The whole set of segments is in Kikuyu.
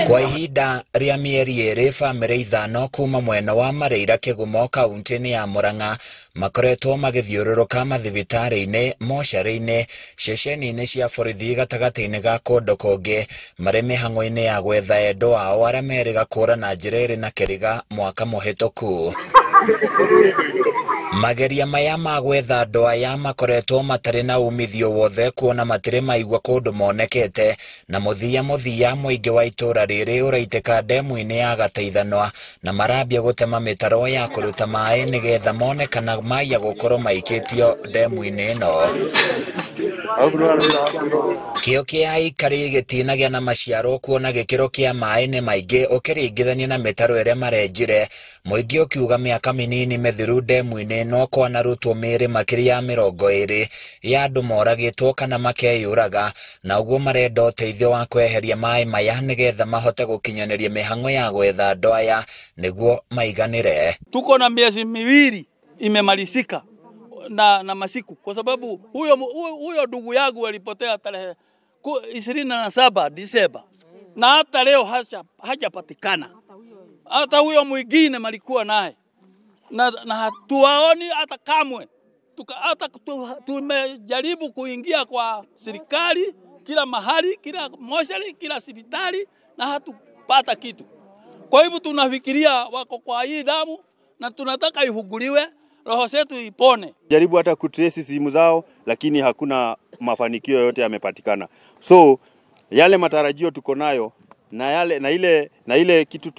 Kwa ihinda rĩa mĩeri ĩrĩ bamĩrĩ ithano kuma mwena wa Mareira Kĩgumo kaunti-inĩ ya Murang'a makoretwo magĩthiũrũrũka mathibitarĩ-inĩ, mocarĩ-inĩ, ceceni-inĩ cia borithi gatagatĩ-inĩ ga kũndũ kũngĩ marĩ mĩhang'o-inĩ ya gwetha endwa ao arĩa merĩga kũra na njĩra ĩrĩ na kĩriga mwaka mũhĩtũku. Mageria maya ma gwetha andũ aya makoretwo matarĩ na umithio wothe kuona matirĩ maigua kũndũ monekete na mũthia mũthia mũingĩ wa itũra rĩrĩ ũraitĩka ndemu-inĩ ya Gataithanwa na marambia gũtema mĩtaro ya kũruta maĩ nĩgetha mone kana maiya gũkorwo maikĩtio ndemu-inĩ ĩno. Kĩo kĩa aikari gĩtinagĩa na maciaro kuona gĩkĩro kĩa maĩ nĩ maingĩ ũkĩringithania na mĩtaro ĩrĩa marenjire. Mũingĩ ũkiuga mĩaka mĩnini mĩthiru ndemu-inĩ no kwanarutwo mĩĩrĩ makĩria ya 20 ya andũ moragĩtwo kana makeyũraga, na ũguo marenda ũteithio wa kweheria maĩ maya nĩgetha mahote gũkinyanĩria mĩhang'o ya gwetha andũ aya nĩguo maiganĩre. Tuko na miezi miwili imemalizika na masiku, kwa sababu huyo ndugu yangu alipotea tarehe 27 Disemba na hata leo hajapatikana. Hata huyo mwingine malikuwa naye na hatuwaoni hata kamwe. Hata tumejaribu kuingia kwa serikali kila mahali, kila moshari, kila hospitali na hatupata kitu. Kwa hivyo tunafikiria wako kwa hii damu na tunataka ihuguliwe, roho zetu ipone. Jaribu hata kutrace simu zao lakini hakuna mafanikio yote yamepatikana. So yale matarajio tuko nayo na yale na ile kitu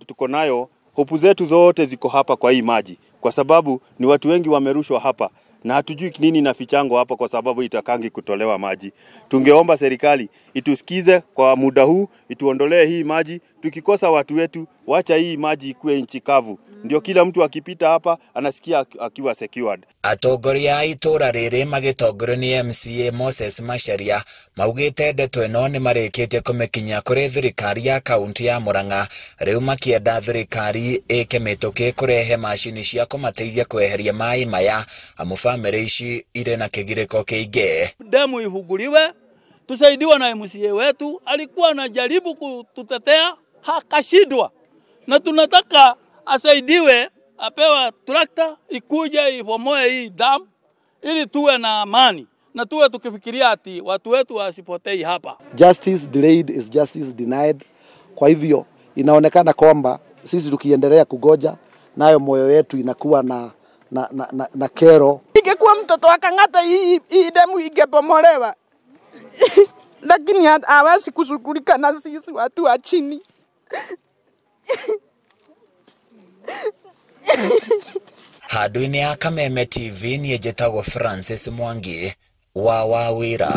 tuko nayo, hopu zetu zote ziko hapa kwa hii maji, kwa sababu ni watu wengi wamerushwa hapa na hatujui nini na fichango hapa, kwa sababu itakangi kutolewa maji. Tungeomba serikali itusikize kwa muda huu, ituondolee hii maji. Tukikosa watu wetu, wacha hii maji ikue nchi kavu, ndio kila mtu akipita hapa anasikia akiwa secured. Atongoria a itũra rĩrĩ magĩtongorio nĩ MCA Moses Macharia maugĩte ndeto ĩno nĩ marĩkĩtie kũmĩkinyia kũrĩ thirikari ya kaunti ya Murang'a, rĩu makĩenda thirikari ĩke mĩtũkĩ kũrehe macini cia kũmateithia kweheria maĩ maya amu bamĩrĩ ici irĩ na kĩgirĩko kĩingĩ. Demu ihuguliwe, tusaidiwe na MCA wetu, alikuwa anajaribu kututetea hakashindwa, na tunataka asaidiwe, apewa trakta ikuje ibomoe hii dam ili tuwe na amani na tuwe tukifikiria ati watu wetu wasipotei hapa. Justice delayed is justice denied. Kwa hivyo inaonekana kwamba sisi tukiendelea kugoja nayo moyo yetu inakuwa na kero. Ingekuwa mtoto akang'ata hii demu ingebomolewa. Lakini hawezi kushughulika na sisi watu wa chini. Handũ-inĩ ya Kameme TV niĩ njĩtagwo Francis Mwangi wa Wawira.